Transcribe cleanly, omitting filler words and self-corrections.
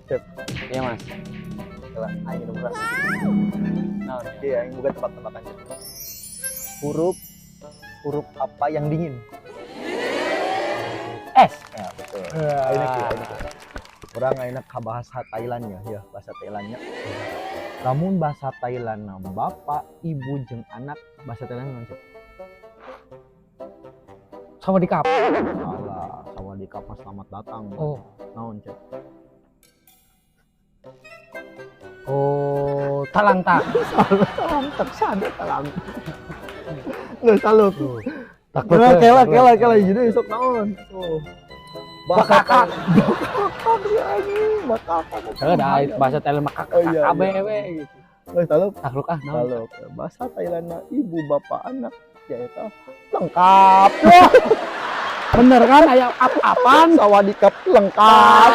Cep. Iya, Mas. Lah, aing nu berat. Naon ya? Iya, aing buka tebak-tebakan, Cep. Huruf huruf apa yang dingin? S. Ya, betul. Ayeuna kieu, ayeuna kieu. Urang ayeuna ka bahasa Thailand ya, ya bahasa Thailandnya. Lamun bahasa Thailand bapak, ibu jeung anak, bahasa Thailand naon, Cep? Sawadikap. Salah, สวัสดีครับ selamat datang. Oh. Naon, Cep? Oh, talangta. Salah, talangtak, sada talangtak. Nggak salah. Takut. Kela, kela, kela, kela, jadi sok naon? Oh. Bakakak. Bakakak si anjing, bakakak. Heeh, da bahasa Thailand mah Oh, iya, KB iya. we gitu. Nggak salah. Takluk ah, naon? Kalau bahasa Thailand ibu, bapak, anak ya itu lengkap. Bener kan aya ap-apan? สวัสดีครับ lengkap.